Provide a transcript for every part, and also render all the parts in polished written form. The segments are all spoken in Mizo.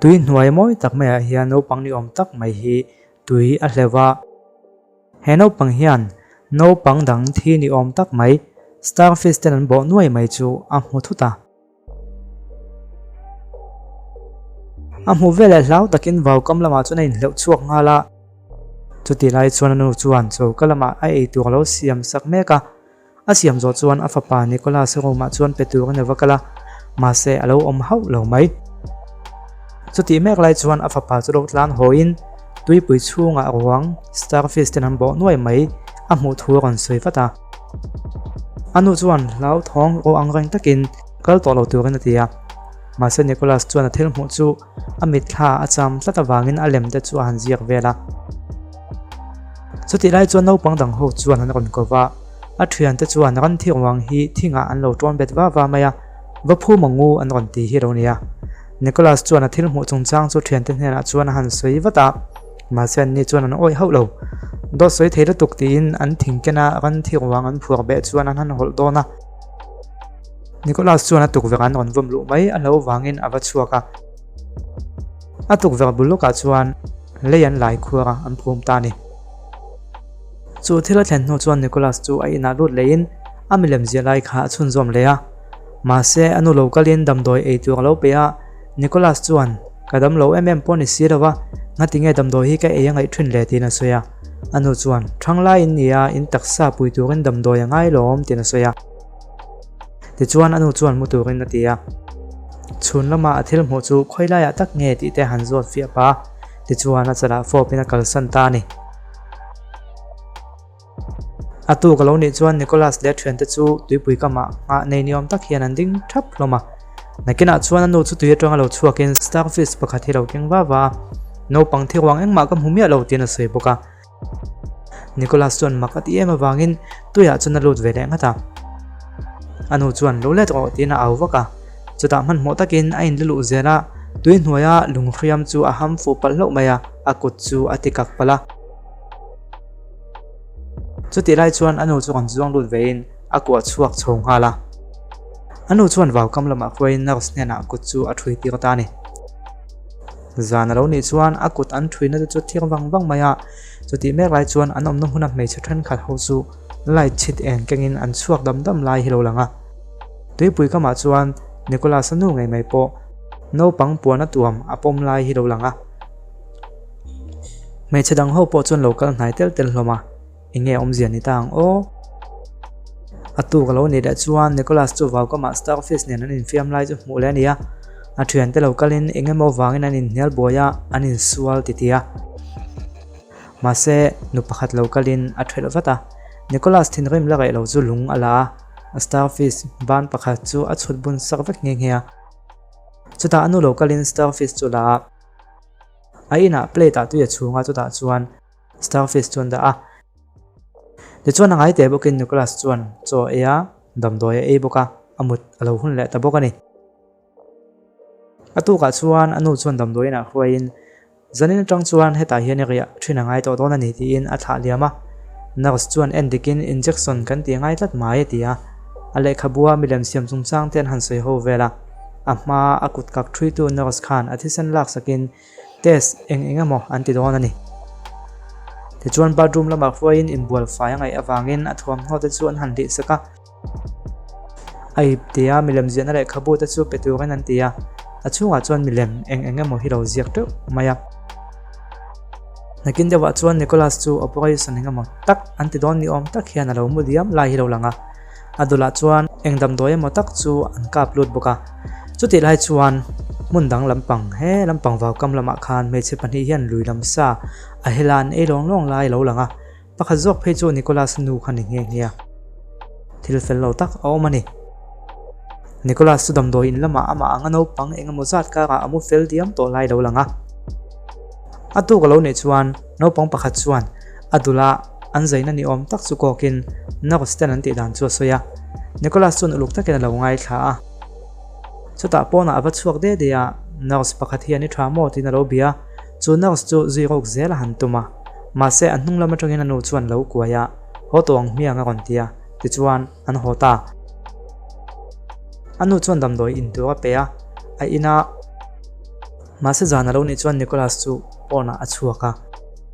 Tui hnuai mawi tak maiah hian naupang ni awm tak mai hi tui a hleuh a. He naupang hian naupang dang thi ni awm tak mai starfish ten an bawh nuai mai chu a hmu thut a. A hmuh veleh hlau takin vaukam lamah chuan a inhleuh chhuak nghal a. Chutih lai chuan a nu chuan choka lamah a eitur a lo siam sak mek a. A siam zawh chuan a fapa Nicholas room-ah chuan pe tur a ni va kal a, mahse a lo awm hauh lo mai. Chutih mek lai chuan a fapa chu lo tlan hawiin tuipui chhungah ruang starfish ten an bawh nuai mai a hmuh thu a rawn sawi vat a. A nu chuan hlauthawng ru ang reng takin kal tawh lo turin a ti a, mahse Nicholas chuan a thil hmuh chu a mitthla a cham tlat avangin a lem te chu a han ziak vel a. Chutih lai chuan naupang dang ho chuan an rawn ko va, a thiante chuan ran thi ruang hi thingah an lo tawn bet va va mai a, va phum ang u an rawn ti hi lo nia. Nicholas chuan a thil hmuh chungchang chu thiante hnenah chuan a han sawi vat a, mahse anni chuan an awih hauh lo. Dawt sawi thei lutuk tiin an thing kena ran thi ruang an phuar beh chuan an han hawlh dawn a. Nicholas chuan a tukverh an rawn vawm luh mai a hlo vangin a va chhuak a. A tukverh bul lawkah chuan lei an lai khuar a, an phum ta a ni. Chu thil a thlen hnu chuan Nicholas chu a inah lut leiin a milem ziah lai kha a chhunzawm leh a. Mahse, a nu lo kalin damdawi ei tur a lo pe a, Nicholas chuan, Ka dam lo em em pawh ni si lo va, ngatinge damdawi hi ka ei a ngaih thin le tiin a sawi a. A nu chuan, Thang lai in ni a, in taksa pui turin damdawi a ngai lawm tiin a sawi a. Tichuan a nu chuan mu turin a ti a. Chhun lama a thil hmuh chu khawi laiah tak nge tih te han zawt fiah pah a, tichuan a chalah fawpin a kalsan ta a ni. A tuk a lo nih chuan Nicholas leh a thiante chu tuipui kamah nghah nei ni awm tak hian an ding thap hlawm a. Nakinah chuan a nu chu tui atanga lo chhuakin starfish pakhat hi a lo keng va va a, Naupang thiruang engmah ka hmu miah lo tiin a sawi bawk a. Nicholas chuan mak a ti em avangin tuiah chuan a lut ve leh nghat a. A nu chuan lo let rawh tiin a au vak a. Chutah hmanhmawh takin a inla luh zel a, tui hnuaia lunghriam chu a ham fuh palh hlauh mai a, a kut chu a ti kak palh a. Chutih lai chuan a nu chu rawn zuang lut vein a kuah chhuak chho nghal a. A nu chuan vaukam lamah hruaiin nurse hnenah kut chu a ṭhui tir ta a ni. Zan a lo nih chuan a kut an thuina te chu thir vang vang mai a, chutih mek lai chuan an awmna hmuna hmeichhe thenkhat ho chu light chhit eng kengin an chhuak dam dam lai hi lo lang a. Tuipui kamah chuan Nicholas-a nu ngei mai pawh naupang puan a tuam a pawm lai hi lo lang a. Hmeichhe dang ho pawh chuan lo kal hnai tel tel hlawm a. Enge awmzia ni ta ang aw? A tuk a lo nih leh chuan Nicholas chu vaukamah Starfish nen an infiam lai chu hmuh leh a ni a. A thiante lo kalin eng emaw vangin an inhnial buai a, an insual ti ti a. Mahse, nu pakhat lo kalin a thelh vat a. Nicholas thinrim la reh lo chu lung a la a, a Starfish ban pakhat chu a chhut bun sak vek nghe nghe a. Chutah a nu lo kalin Starfish chu la a, a inah plate ah tui a chhung a, chutah chuan Starfish chuan dah a. Tichuan a ngai teh bawkin Nicholas chuan chaw a ei a, damdawi a ei bawk a, a mut a lo hun leh ta bawk a ni. A tukah chuan a nu chuan damdawi inah hruaiin, Zanin atang chuan hetah hian i riah thin a ngai tawh dawn a ni tiin a thlah liam a. Nurse chuan en dikin injection kan ti ngai tlat mai a ti a. A lehkhabua milem siam chungchang te an han sawi ho vel a. A hmaa a kut kak thuitu nurse khan a thisen laksakin Test eng eng emaw an ti dawn a ni. Tichuan bathroom lamah hruaiin inbual fai a ngaih avangin a thuamhnaw te chu an han lih sak a. A ip tia milem ziahna lehkhabu te chu pe turin an ti a, a chhungah chuan milem eng eng emaw hi lo ziak teuh mai a. Nakin deuhah chuan Nicholas chu operation eng emaw tak an ti dawn ni awm tak hian a lo mu diam lai hi lo lang a. A dulah chuan eng damdawi emaw tak chu an kap lut bawk a. Chutih lai chuan hmun dang lampang he lampang vaukam lamah khan hmeichhe pahnih hian lui lam sa a hela an ei lawng lawng lai a lo lang a. Pakhat zawk phei chu Nicholas nu kha ni nghe nghe a. Thil fel lo tak a awm a ni. Nicholas chu damdawi in lamah amah anga naupang eng emaw zat karah a mu fel diam tawh lai a lo lang a. A tuk a lo nih chuan naupang pakhat chuan a dula an zaina ni awm tak chu kawkin nurse ten an tih dan chu a sawi a. Nicholas chuan uluk takin a lo ngaithla a. Chutah pawnah a va chhuak de de a, nurse pakhat hian i tha maw tiin a lo bia a, chu nurse chu zui rawk zel a han tum a. Mahse a hnung lam atangin a nu chuan lo kuai a, haw tawh ang hmiang a rawn ti a, tichuan an haw ta. A nu chuan damdawi in tur a pe a, a ina. Mahse zan a lo nih chuan Nicholas chu pawnah a chhuak a,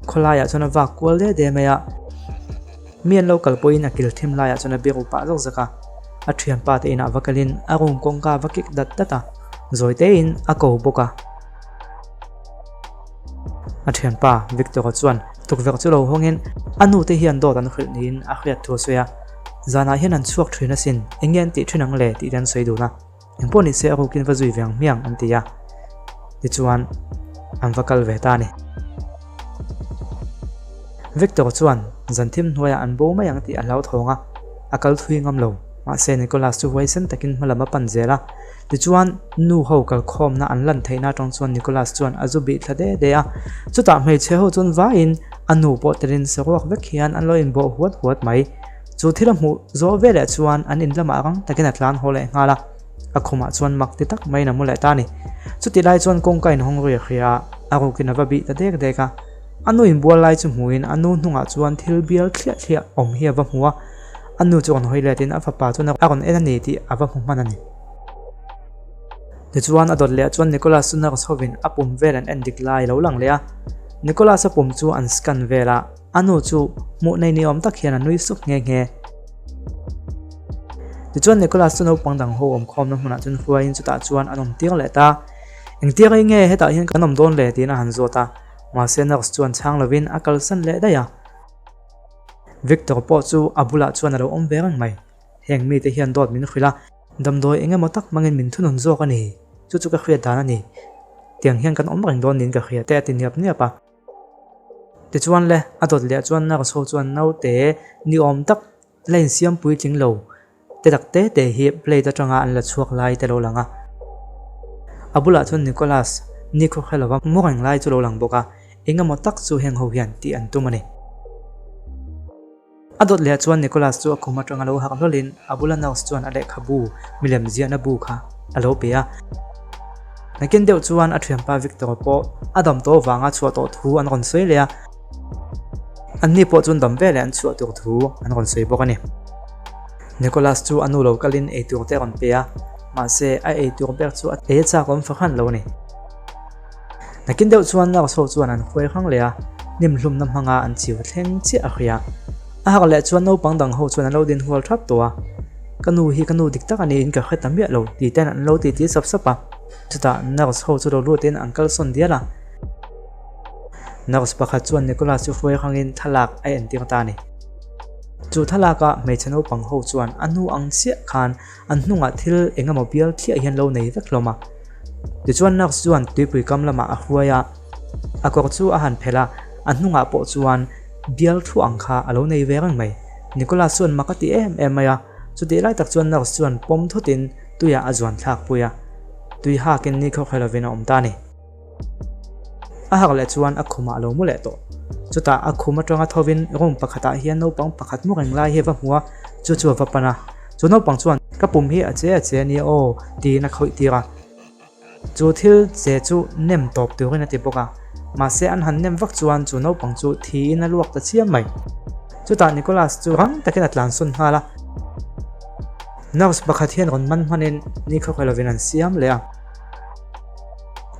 khawlaiah chuan a vak kual de de mai a. Mi an lo kal pawhin a kil thim laiah chuan a biru pah zawk zawk a, a thianpa te inah va kalin a room kawngka a va kik dat dat a, zawi tein a ko bawk a. A thianpa Victor-a chuan tukverh chu lo hawngin a nu te hian dawt an hrilh niin a hriat thu a sawi a, zanah hian an chhuak thin asin, eng nge an tih thin ang le tih te an sawi dun a. Engpawh ni se a rukin va zui ve ang hmiang an ti a, tichuan an va kal ve ta a ni. Victor chuan zan thim hnuaiah an bo mai ang tih a hlauthawng a, a kal thui ngam lo. Mahse Nicholas chu huaisen takin hma lam a pan zel a, tichuan nu ho kalkhawmna an lan theihna atang chuan Nicholas chuan a zu bih thla de de a, chutah hmeichhe ho chuan vaiin a nu pawh telin saruak vek hian an lo inbawh huat huat mai. Chu thil a hmuh zawh veleh chuan an in lamah rang takin a tlan haw leh nghal a, a khumah chuan mak ti tak maiin a mu leh ta a ni. Chutih lai chuan kawngka inhawng ri a hria a, a rukin a va bih ta dek dek a. A nu inbual lai chu hmuhin a nu hnungah chuan thil bial thliah thliah awm hi a va hmu a, a nu chu rawn hawi letin a fapa chuan a rawn en a ni tih a va hmu hman a ni. Tichuan a dawt leh chuan Nicholas chu nurse hovin a pum vel an en dik lai a lo lang leh a, Nicholas-a pum chu an scan vel a, A nu chu hmuh nei ni awm tak hian a nui suk nghe nghe. Tichuan Nicholas chu naupang dang ho awm khawmna hmunah chuan hruaiin chutah chuan an awm tir leh ta. Engtir ei nge hetah hian kan awm dawn le tiin a han zawt a, mahse nurse chuan chhang lovin a kalsan leh daih a. Victor pawh chu a bulah chuan a lo awm ve reng mai. Heng mite hian dawt min hrilh a, damdawi eng emaw tak hmangin min thunun zawk a ni. Chu chu ka hriat dan a ni. Tiang hian kan awm reng dawn niin ka hria te a ti niap niap a. Tichuan le, a dawt leh chuan nurse ho chuan naute ni awm tak la insiam puitling lo te tak te te hi plate atanga an la chhuak lai te lo lang a. A bulah chuan Nicholas ni khawkhe lova mu reng lai chu lo lang bawk a, eng emaw tak chu heng ho hian tih an tum a ni. A dawt leh chuan Nicholas chu a khum atanga lo harh hlawlin a bula nurse chuan a lehkhabu milem ziahna bu kha a lo pe a. Nakin deuh chuan a thianpa Victor pawh a dam tawh vanga chhuah tawh thu an rawn sawi leh a, anni pawh chuan dam veleh an chhuah tur thu an rawn sawi bawk a ni. Nicholas chu a nu lo kalin eitur te a rawn pe a, mahse a eitur ber chu a ei a chak awm fahran lo a ni. Nakin deuh chuan nurse ho chuan an khuai hrang leh a, hnim hlumna hmanga an chiu thleng chiah a hria. A harh leh chuan naupang dang ho chuan an lo din hual thap tawh a, Ka nu hi ka nu dik tak a niin ka hre ta miah lo tih ten an lo titi sap sap a. Chutah nurse ho chu lo lutin an kalsawn dial a. Nurse pakhat chuan Nicholas chu hruai hrangin thlalak a entir ta a ni. Chu thlalaka hmeichhe naupang ho chuan a nu ang chiah khan An hnungah thil eng emaw bial thliah hian lo nei vek hlawm a. Tichuan nurse chuan tuipui kam lamah a hruai a, a kawr chu a han phelh a, a hnungah pawh chuan bial thu ang kha a lo nei ve reng mai. Nicholas chuan mak a ti em em mai a, chutih lai tak chuan nurse chuan pawm thutin tuiah a zuan thlak pui a, tui hakin ni khawkhe lovin a awm ta a ni. A harh leh chuan a khumah a lo mu leh tawh. Chutah a khum atanga thovin room pakhatah hian naupang pakhat mu reng lai hi a va hmu a, chu chu a va pan a. Chu naupang chuan, Ka pum hi a che a che a nia aw, tiin a khawih tir a. Chu thil che chu nem tawp turin a ti bawk a. Mahse an han nem vak chuan chu naupang chu thiin a luak ta chiam mai. Chutah Nicholas chu rang takin a tlansawn nghal a. Nurse pakhat hian rawn man hmanin ni khawkhaw lovin an siam leh a.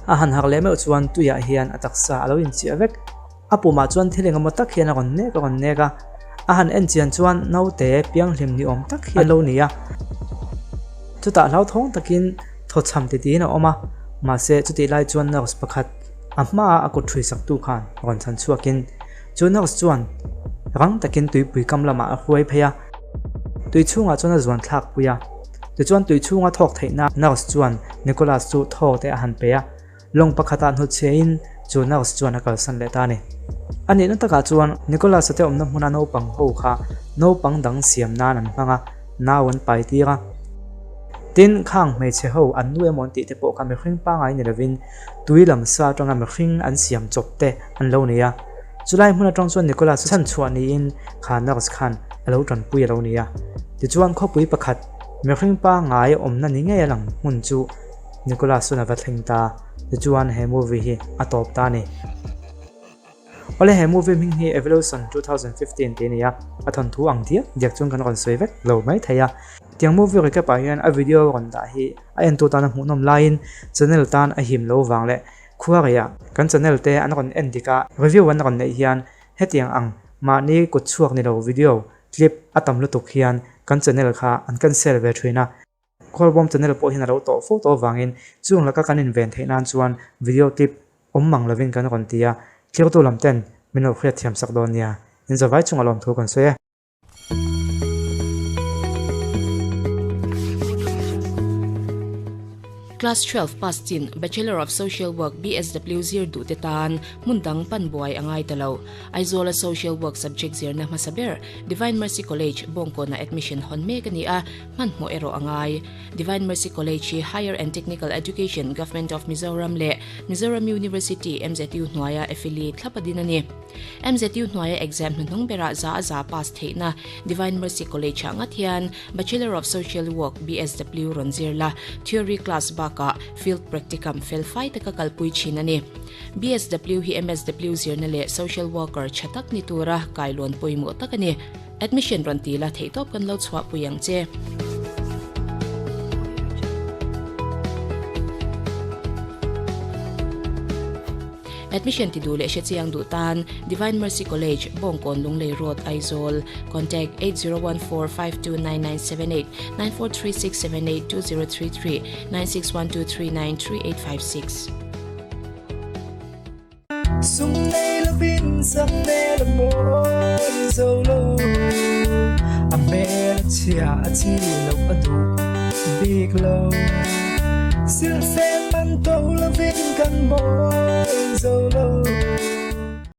A han harh leh meuh chuan tuiah hian a taksa a lo inchiah vek. A pumah chuan thil engemaw tak hian a rawn nek a rawn nek a. A han en chian chuan naute pianghlim ni awm tak hi a lo ni a. Chutah hlauthawng takin thawchham titiin a awm a, mahse chutih lai chuan nurse pakhat a hmaa a kut hrui saktu khan rawn chhan chhuakin chu nurse chuan rang takin tuipui kam lamah a hruai phei a. Tui chhungah chuan a zuan thlak pui a. Tichuan tui chhunga thawk theihna nurse chuan Nicholas chu thaw te a han pe a, lawng pakhatah hnutchhiahin chu nurse chuan a kalsan leh ta a ni. A nihna takah chuan Nicholas-a te awmna hmuna naupang ho kha naupang dang siam nan an hmang a, nau an pai tir a. Tin, khang hmeichhe ho an nu emaw an tih te pawh kha mihring pangngai ni lovin tui lam sa atanga mihring an siam chawp te an lo nei a. Chulai hmun atang chuan Nicholas chhan chhuah niin kha nurse khan a lo tanpui a lo ni a. Tichuan khawpui pakhat mihring pangngai awmna ni ngei a lang hmun chu Nicholas chuan a va thleng ta. Tichuan he movie hi a tawp ta a ni. Awle he movie hming hi Evolution 2015 tih a ni a, a thawnthu ang diak diak chuan kan rawn sawi vek lo mai thei a. Tiang movie recap ah hian a video rawn dah hi a entu tan a hmuhnawm laiin channel tan a him lo vang leh. Khuareiah kan channel te an rawn en dik a, review an rawn neih hian hetiang ang mahni kut chhuak ni lo video clip a tam lutuk hian kan channel kha an cancel ve thin a. Khawlbawm channel pawh hian a lo tawh fo tawh avangin chung laka kan inven theih nan chuan video clip awm mang lovin kan rawn ti a, thirtu lam ten min lo hriat thiam sak dawn nia. Inzavai chungah lawmthu kan sawi e. Class 12 pass chin Bachelor of Social Work, BSW, zir duh te tan hmun dang pan buai a ngai ta lo. Aizawla Social Work subject zirna hmasa ber Divine Mercy College, Bawngkawnah admission hawn mek a ni a, hmanhmawh erawh a ngai. Divine Mercy College hi Higher and Technical Education, Government of Mizoram leh Mizoram University, MZU, hnuaia affili thlap a din a ni. MZU hnuaia exam hnuhnung berah za a za pass theihna Divine Mercy College-ah ngat hian Bachelor of Social Work, BSW, rawn zir la, theory class bakah field practicum fel fai taka kalpui thin a ni. BSW hi MSW zirna leh social worker tha tak ni tura kailawn pawimawh tak a ni. Admission rawn ti la theihtawp kan lo chhuahpui ang che. Admission ti duh leh hre chiang duh tan Divine Mercy College, Bawngkawn Lunglei Road, Aizawl. Contact 8014529978, 9436782033, 9612393856. Sum nei lovin sak hmel a mawi zo lo, a hmel a chhia a chi loh a duh bik lo. Silhfen man to lovin kan mawi zo lo.